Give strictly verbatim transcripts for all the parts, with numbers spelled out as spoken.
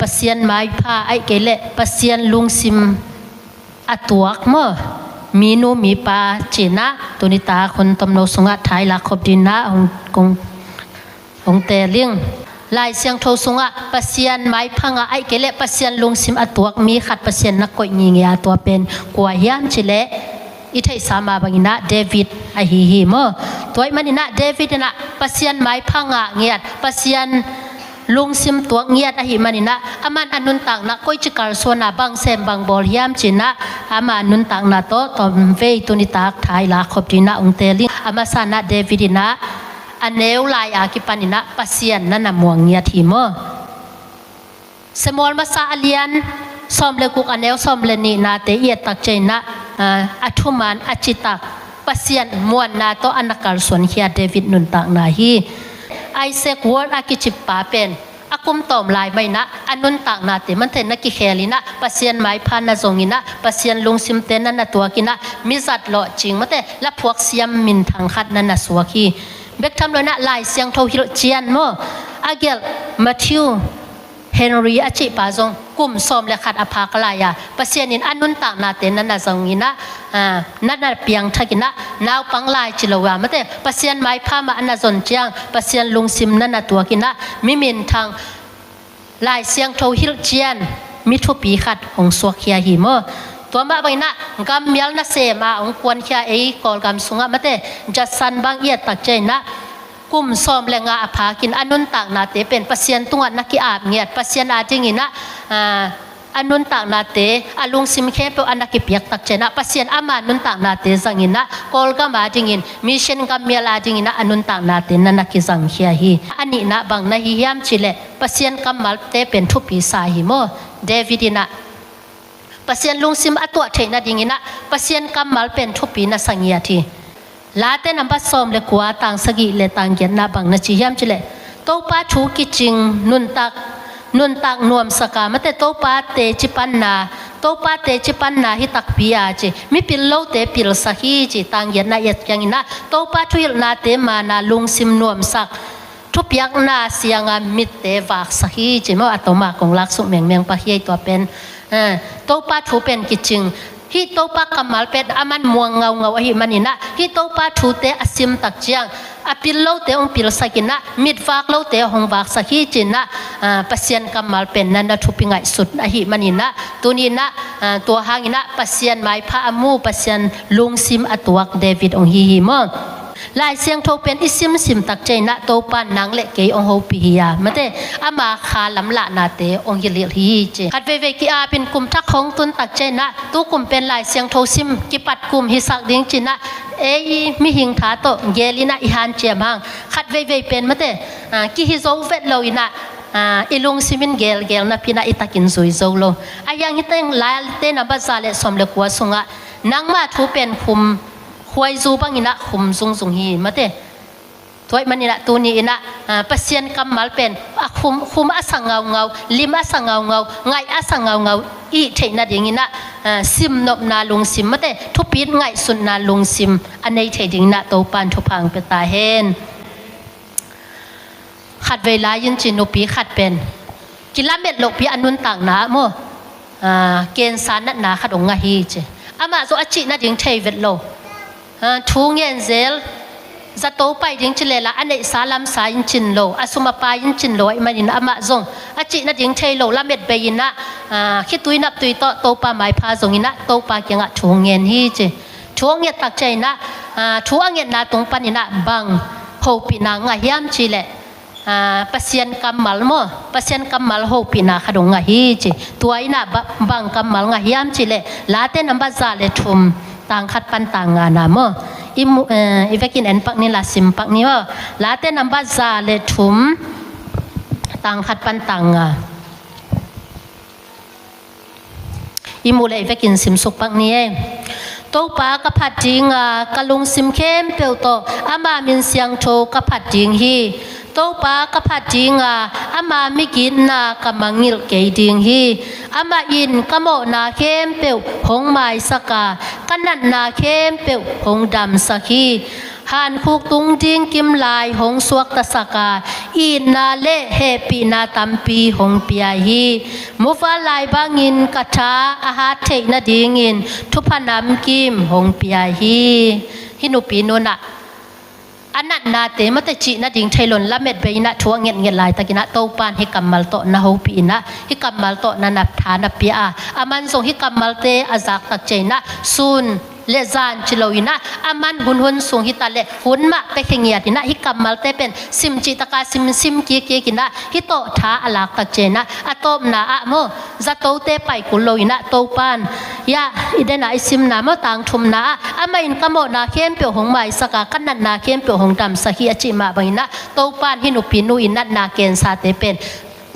Pasian maipha ahih kei leh Pasian lungsim a tuak maw, minu mipa ci-in ah tuni tak hun tomno sungah tha i lak khop dingin ah hong, kong, hong teel ing. Lai Siangtho sungah Pasian maipha ngah ahih kei leh Pasian lungsim a tuak mi khat Pasian na koih ngitnget a, tua pen kua hiam cih leh i theihsa mah bangin ah David ahi hi maw. Tua ahih manin ah David in ah Pasian maipha ngah ngiat, Pasian lungsim tuak ngiat ahih manin ah aman a nuntakna koici kalsuan a, bang sem bang bawl hiam ci-in ah ama nuntakna tawh tomvei tuni tak tha i lak khop dingin ah hong teel ing. A masa in ah David in ah a neu lai a kipanin ah Pasian na na muang ngiat hi maw. Samuel masa a lian sawm le guk a neu sawm le nihnate i et tak ciangin ah, ah, a thuman a citak Pasian muanna tawh a na kalsuankhia David nuntakna hi. Isaac Watts a kicip pa pen a kum tawm lai mah in ah a nuntaknate mate na kikhel in ah Pasian maipha na zong in ah Pasian lungsimte na na tuak in ah mizat lawhcing mate laphuak siam minthang khat na na suak hi. Bek tham lo in ah Lai Siangtho hilhcian maw, a gelh Matthew Henry a cih pa zong kum sawm le khat a phak lai a, Pasian in a nuntaknate na na zong in ah, ah, na na piangthak in ah, naupang lai ci lo a mate, Pasian maipha mah a na zon ciang Pasian lungsim na na tuak in ah mi minthang, Lai Siangtho hilhcian mi thupi khat hong suakkhia hi maw. Tua mah bangin ah gammial nasem a hong kuankhia ei Kawlgam sungah mate, Judson bang i et tak ciangin ah kum sawm le nga a phakin a nuntaknate pen Pasian tungah na ki-ap ngiat, Pasian adingin ah, ah, a nuntaknate a lungsim khempeuh a na kipiak tak ciangin ah Pasian ama nuntaknate zangin ah Kawlgam adingin, mission gammial adingin ah a nuntaknate na na kizangkhia hi. A nihna bang na hi hiam cih leh Pasian kammalte pen thupi sa hi maw. David in ah Pasian lungsim a tuah theih nadingin ah Pasian kammal pen thupi na sa ngiat hi. Late nambat sawm le kua, tang sagih le tang giatna bang na ci hiam cih leh, Topa thu kicing, nuntak, nuntak nuamsak a, mate Topa teci panna, Topa teci panna hi takpi a ci, mipil lote pilsak hi ci, tang giatna i et ciangin ah Topa thuhilhnate man a lungsim nuamsak, thupiakna siang a mitte vaksak hi ci maw, a tom a kong laksuk mengmeng pah hi ei tua pen. Eh, Topa thu pen kicing. Hih Topa kammal pen aman muang ngaungau ahih manin ah, hih Topa thute a sim tak ciang, a pil lote hong pilsak in ah, mit vak lote hong vaksak hi ci-in ah, ah, Pasian kammal pen na na thupi ngaihsut ahih manin ah, tuni in ah, ah, tua hangin ah Pasian maipha a mu, Pasian lungsim a tuak David hong hi hi maw. Lai Siangtho pen i simsim tak ciangin ah Topa nang le kei hong hopih hi a, mate ama kha lamlahnate hong hilhhilh hi ci. Khat veivei ki-apin kum thak hong tun tak ciangin ah tu kum pen Lai Siangtho sim kipat kum hisak ding ci-in ah ei mihing tha tawh geel in ah i hanciam hang. Khat veivei pen mate, ah, kihi zo vet lo in ah, ah, i lungsim in geelgeel napi in ah i takin zui zo lo. Ahi hang hih teng Late nambat za le sawm le kua sungah nangma thu pen khum khuaizu bangin ah khum zungzung hi, mate. Tua ahih manin ah tuni in ah, ah, Pasian kammal pen a khum, khum a sa ngaungau, lim a sa ngaungau, ngaih a sa ngaungau i hih theih nadingin ah, ah, simnopna lungsim, mate, thupit ngaihsutna lungsim a nei thei dingin ah Topa in thupha hong pia ta hen. Khat vei lai-in ci, nupi khat pen kilamet lohpi a nuntakna ah maw, ah, cancer natna khat hong ngah hi ci. Amah zong a cih nading thei vet lo. Ah, thu ngen zel, zato pai ding ci leh lah a neihsa lamsa in cin lo, a sum a pai in cin lo ahih manin amah zong a cih nading thei lo, lamet bei in ah, ah, khitui naptui tawh Topa maipha zongin ah Topa kiangah thu ngen hi ci. Thu a nget tak ciangin ah, ah, thu a ngetna tung panin ah bang hopihna ngah hiam cih leh, ah, Pasian kammal maw, Pasian kammal hopihna khat hong ngah hi ci. Tua in ah ba-, bang kammal ngah hiam cih leh Late nambat za le thum, tang khat pan tang nga na maw. I mu, eh, i vekin en pak ni la, sim pak ni maw. Late nambat za le thum, tang khat pan tang nga. I muh leh i vekin simsuk pak ni ei. Topa ka phat ding a, ka lungsim khempeuh tawh ama min siangtho ka phat ding hi. Topa ka phat ding a, ama migitna ka mangngilh kei ding hi. Amah in ka mawhna khempeuh hong maisak a, ka natna khempeuh hong damsak hi. Khankhuk tung ding kimlai hong suaktasak a, itna le hehpihna tampi hong pia hi. Muval lai bangin ka tha a hat theih nadingin thupha namkim hong pia hi. Hih nupi nu in ah a natnate mate cih nading thei lo in lamet bei in ah thu a ngetnget laitak in ah Topa in hih kammal tawh na hopih in ah hih kammal tawh na nap tha na pia a, aman zong hih kammalte a zaktak ciang in ah sun le zan ci lo in ah aman hunhun sung hi ta leh hun mah pia khe ngiat in ah hih kammalte pen sim cihtak a sim, sim kikkik in ah hih tawh tha a laktak ciang in ah a tawpna ah maw, zatote pai kul lo in ah Topa in, ya, i den a i simna maw, tang thumna ah amah in ka mawhna khempeuh hong maisak a, ka natna khempeuh hong damsak hi a cih mah bang in ah Topa in hih nupi nu in natna kensate pen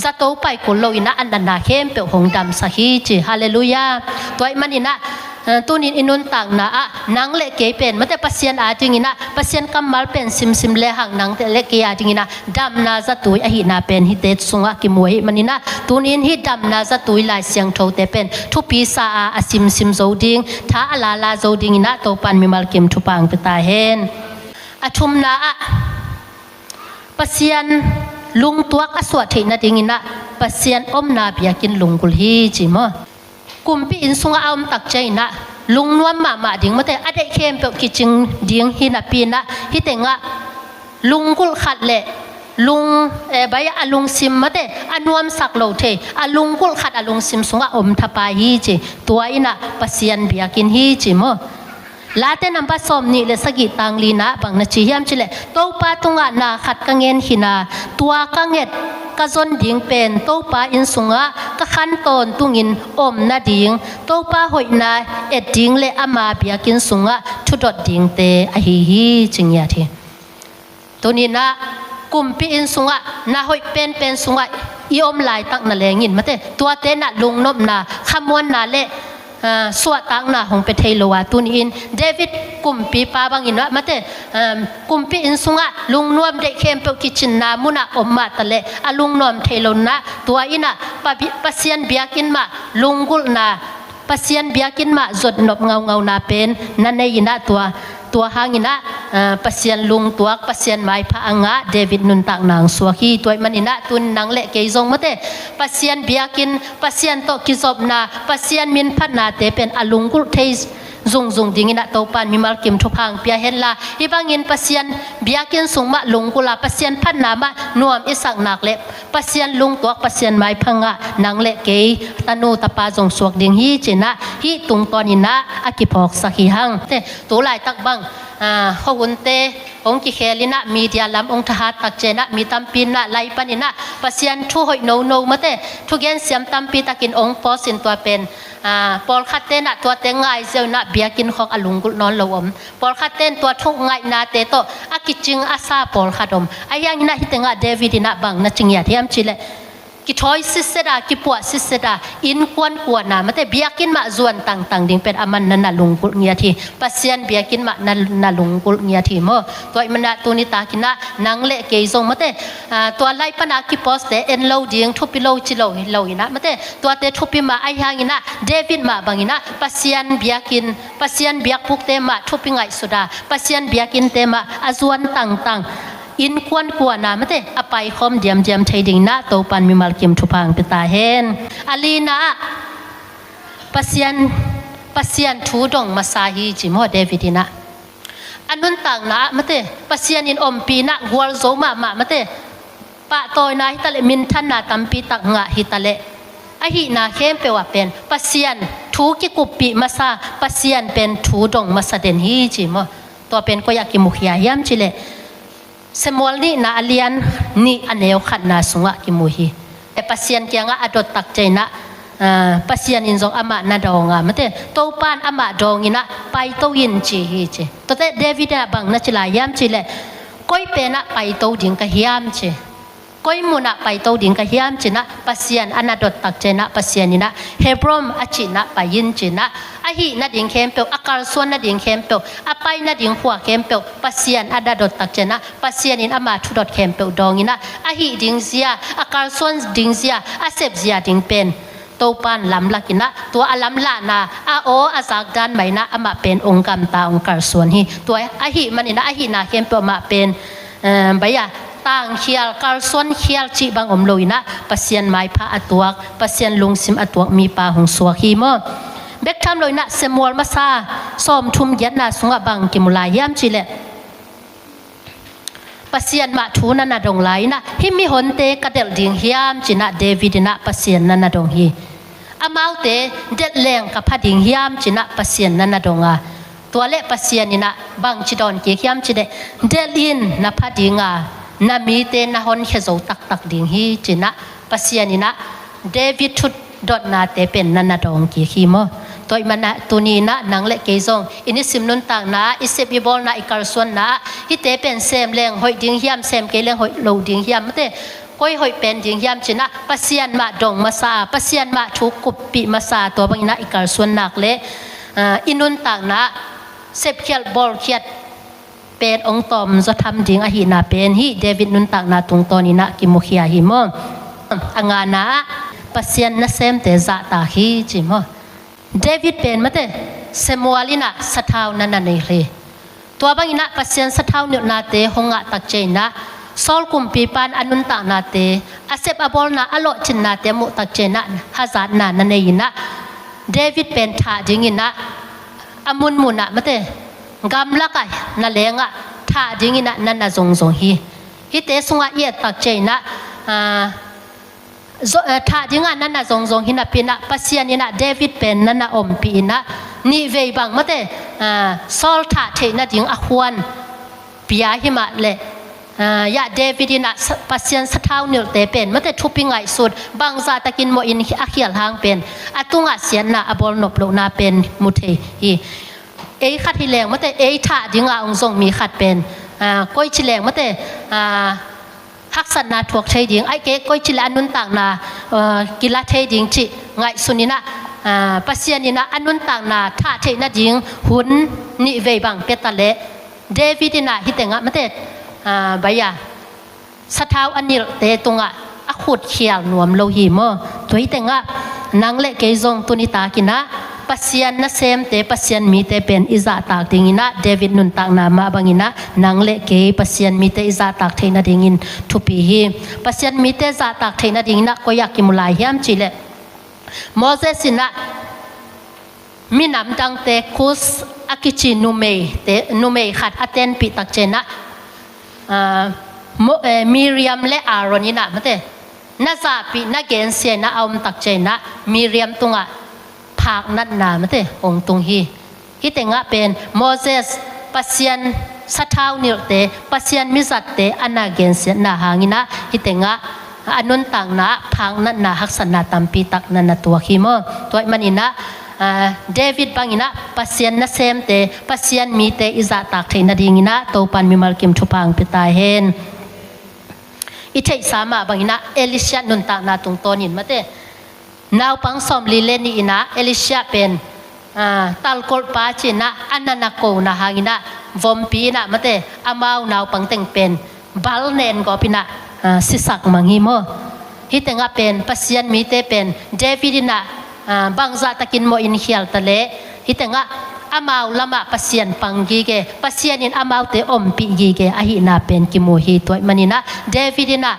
zato pai kul lo in ah a natna khempeuh hong damsak hi ci. Halleluiah. Tua ahih man in ah, eh, tuni in i nuntakna ah nang le kei pen mate Pasian a ding in ah Pasian kammal pen simsim lehang nang le kei a ding in ah damna zatui ahihna pen hihte sungah kimu ahih man in ah tuni in hih damna zatui Lai Siangthote pen thupi sa a, a simsim zo ding, tha a lala zo ding in ah Topa in mimal kim thupha hong pia ta hen. A thumna ah Pasian lungtuak a suah theih nading in ah Pasian omna biakinn lunggulh hi ci maw. Kumpi inn sungah a om tak ciang in ah lungnuam mahmah ding mate, a deih khempeuh kicing ding hi napi in ah hih teng ah lunggulh khat le lung, eh, bai a lungsim mate a nuamsak lo thei a lunggulh khat a lungsim sungah om thapai hi ci. Tua in ah Pasian biakinn hi ci maw. Late nambat sawmnih le sagih tang li in ah bang na ci hiam cih leh, Topa tungah na khat ka ngen khin a, tua ka nget ka zon ding pen Topa inn sungah ka khan tawntungin om nading, Topa hoihna et ding le ama biakinn sungah thudot dingte ahi hi ci ngiat hi. Tuni in ah kumpi inn sungah na hoih penpen sungah i om laitak na leng in mate tuate in ah lungnopna, khamuanna le, ah, suahtakna hong pia thei lo a, tuni in David kumpipa bang in ah mate, um, kumpi inn sungah lungnuam deih khempeuh kicinna mun ah om mah ta leh a lungnuam thei lo in ah tua in ah pa bi-, Pasian biakinn mah lunggulhna, Pasian biakinn mah zotnop ngaungauna pen na nei in ah tua, tua hang in ah, ah, Pasian lungtuak, Pasian maipha a ngah David nuntakna hong suak hi. Tua ahih man in ah tun nang le kei zong mate Pasian biakinn, Pasian tawh kizopna, Pasian minphatnate pen a lunggulh thei zungzung ding in ah Topa in mimal kim thupha hong pia hen la, hih bangin Pasian biakinn sung mah lunggulh a Pasian phatna mah nuam i sak nak leh Pasian lungtuak, Pasian maipha ngah nang le kei tanu tapa zong suak ding hi ci in ah hih tungtawn in ah a kiphawksak hi hang. Te, tu laitak bang, ah, khuahunte hong kikhel in ah media lam hong thahat tak ciang in ah mi tampi in ah lai pan in ah Pasian thu hoih nono mate thugen siam tampi takin hong post in tua pen, ah, pawlkhatte in ah tuate ngai ziau in ah biakinn khawng a lunggulh nawn lo om. Pawlkhatte in tua thu ngaihnate tawh a kicing a sa pawlkhat om. Ahi hang in ah hih teng ah David in ah bang na ci ngiat hiam cih leh, kithawi sitset a, kipuah sitset a, innkuan kuan a mate biakinn mah zuan tangtang ding pen aman na na lunggulh ngiat hi. Pasian biakinn mah na, na lunggulh ngiat hi maw. Tua ahih man in ah tuni tak in ah nang le kei zong mate, ah, tua lai pan a kipostte en lo ding, thupi lo ci lo hi lo in ah mate tuate thupi mah. Ahi hang in ah David mah bang in ah Pasian biakinn, Pasian biakbukte mah thupi ngaihsut a, Pasian biakinnte mah a zuan tangtang, innkuan kuan a mate a paikhawm diamdiam thei ding in ah Topa in mimal kim thupha hong pia ta hen. A lina ah Pasian, Pasian thu dong masa hi ci maw David in ah. A nuntakna ah mate Pasian in ompih in ah gualzo mahmah mate, pahtawina hi ta leh, minthanna tampi tak ngah hi ta leh, ahihna khempeuh ah pen Pasian thu kikuppih masa, Pasian pen thu dong masa den hi ci maw. Tua pen koi ah kimukhia hiam cih leh, Samuel nihna a lian nih a neu khatna sungah kimu hi. Pasian kiangah a dot tak ciang in ah, ah, Pasian in zong amah na dawng a mate, Topa in amah dawng in ah paito in ci hi ci. Tuate David in ah bang na ci lai hiam cih leh, koi pen ah paito ding ka hiam ci. Koi mun ah paito ding ka hiam ci in ah Pasian a na dot tak ciang in ah Pasian in ah Hebron a cih in ah pai in ci in ah, a hih nading khempeuh, a kalsuan nading khempeuh, a pai nading khua khempeuh Pasian a na dot tak ciang in ah Pasian in ama thudot khempeuh dawng in ah, a hih ding zia, a kalsuan ding zia, a sep zia ding pen Topan lamlak inah, tua a lamlahna a aw a zakdan mah inah amah pen ong gamta ong kalsuan hi. Tua ahih man inah ahihna khempeuh amah pen, eh, baia tangkhial, kalsuan khial cih bang om lo inah Pasian maipha a tuak, Pasian lungsim a tuak mipa hong suak hi maw. Bek tham lo inah Samuel masa sawmthum giatna sungah bang kimu lai hiam cihleh, Pasian mah thu na na dong lai inah, hih mihonte ka delh ding hiam cinah David inah Pasian na na dong hi. Amaute delh leng ka pha ding hiam cinah Pasian na na dong a, tua leh Pasian inah bangci dawn kik hiam cihleh, delh in, na pha ding a, na mite na honkhia zo taktak ding hi cinah Pasian inah David thu dotnate pen na na dong kik hi maw. Tua ahih manah tuni inah nang le kei zong i nisim nuntakna, i sep i bawlna, i kalsuanna ah hihte pen sem leng hoih ding hiam, sem kei leng hoih lo ding hiam, mate, koi hoih pen ding hiam cinah Pasian mah dong masa a, Pasian mah thu kuppih masa a, tua bang inah i kalsuan nak leh, ah, i nuntakna ah sepkhiat bawlkhiat pen ong tawm zaw tham ding ahihna pen hih David nuntakna tungtawn inah kimukhia hi maw. A ngana ah Pasian nasemte zahtak hi ci maw. David pen, mate, Samuel inah sathau na na nilh hi. Tua bang inah Pasian sathau nilhnate hong ngah tak ciang inah Saul kumpipa in a nuntaknate, a sep a bawlna, a lawhcinnate a muh tak ciang inah hazatna na nei inah David pen thah ding inah a munmun ah, mate, gamlak ah, na leng ah thah ding inah na na zongzong hi. Hihte sungah i et tak ciang inah, ah, zo-, eh, thah ding ah na na zongzong hi napi inah Pasian inah David pen na na ompih inah nihvei bang, mate, ah, Saul thah theih nading a khuan pia hi mah leh, ah, yah, David inah sa-, Pasian sathau nilhte pen, mate, thupi ngaihsut, bangzah takin mawh in a khial hang pen a tungah siatna a bawl nop lohna pen mu thei hi. Ei khat hi leng, mate, ei thah ding a ong zong mi khat pen, ah, koici leng, mate, ah, haksatna thuak thei ding, ahih kei leh koici leh a nuntakna, ah, kila thei ding cih ngaihsun inah, ah, Pasian inah a nuntakna thah theih nading hun nihvei bang pia ta leh, David inah hih tengah, mate, ah, baia sathau a nilhte tungah a khut khial nuam lo hi maw. Tua hih tengah nang le kei zong tuni tak inah Pasian nasemte, Pasian mite pen i zahtak ding inah David nuntakna mah bang inah nang le kei Pasian mite i zahtak theih nadingin thupi hi. Pasian mite zahtak theih nading inah koi ah kimu lai hiam cihleh, Moses inah minam dangte Kus a kici numeite, numei khat a tenpih tak ciang inah, ah, Mo-, eh, Miriam le Aaron inah, mate, na zahpih, na gensia inah a om tak ciang inah Miriam tungah phaknatna, mate, hong tung hi. Hih tengah pen Moses Pasian sathau nilhte, Pasian mizatte a na gensiatna hang inah hih tengah a nuntakna ah phaknatna, haksatna tampi tak na na tuak hi maw. Tua ahih man inah, ah, David bang inah Pasian nasemte, Pasian mite i zahtak theih nading inah Topan mimal kim thupha hong pia ta hen. I theihsa mah bang inah Elisha nuntakna tungtawnin, mate, naupang sawmli le nih inah Elisha pen, ah, talkolhpa ci inah a na na kona hang inah vompi inah, mate, amau naupang teng pen bal nen gawp inah, ah, sisak mang hi maw. Hih tengah pen Pasian mite pen David inah, ah, bangzah takin mawh in khial ta leh, hih tengah amau lamah Pasian pang gige, Pasian in amaute ompih gige ahihna pen kimu hi. Tua ahih man inah David inah,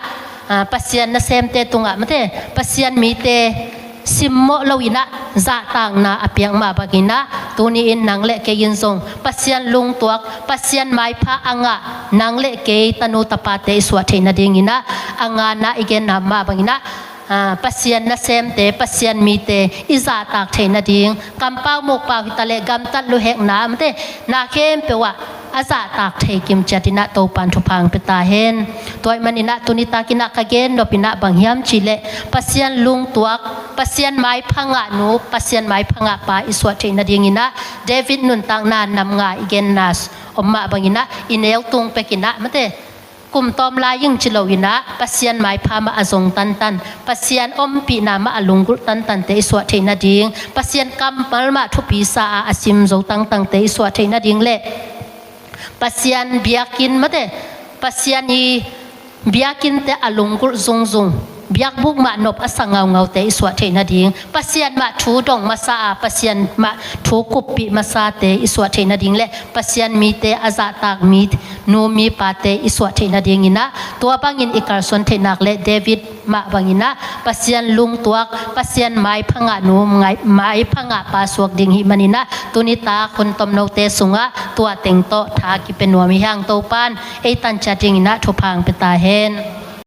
ah, Pasian nasemte tungah, mate, Pasian mite simmawh lo inah zahtakna a piak mah bang inah tuni in nang le kei in zong Pasian lungtuak, Pasian maipha a ngah nang le kei tanu tapate i suah theih nading inah a ngana i genna mah bang inah, ah, Pasian nasemte, Pasian mite i zahtak theih nading, kampau mukpau hi ta leh gamtat luhekna, mate, na khempeuh ah a zahtak thei kimciat inah Topan thupha hong pia ta hen. Tua ahih man inah tuni tak inah ka gen nop inah bang hiam cihleh, Pasian lungtuak, Pasian maipha ngah nu, Pasian maipha ngah pa i suah theih nading inah David nuntakna nam nga i genna om mah bang inah i neu tung pek inah, mate, kum tawm lai ing ci lo inah Pasian maipha mah a zong tantan, Pasian ompihna mah a lunggulh tantante i suah theih nading, Pasian kammal mah thupisa a a sim zo tangtangte i suah theih nading le Pasian biakinn, mate, Pasian i biakinnte a lunggulh zungzung biakbuk mah nop a sa ngaungaute i suah theih nading, Pasian mah thu dong masa a, Pasian mah thu kuppih masate i suah theih nading le Pasian mite a zahtak mi nu mi pate i suah theih nadingin ah, tua bangin i kalsuan theih nak le David mah bangin ah Pasian lungtuak, Pasian maipha ngah nu, ngai- maipha ngah pa suak ding hih manin ah, tuni tak hun tomnote sungah tua teng tawh tha kipia nuam hi hang. Topan ei tan ciat dingin ah thupha hong pia ta hen.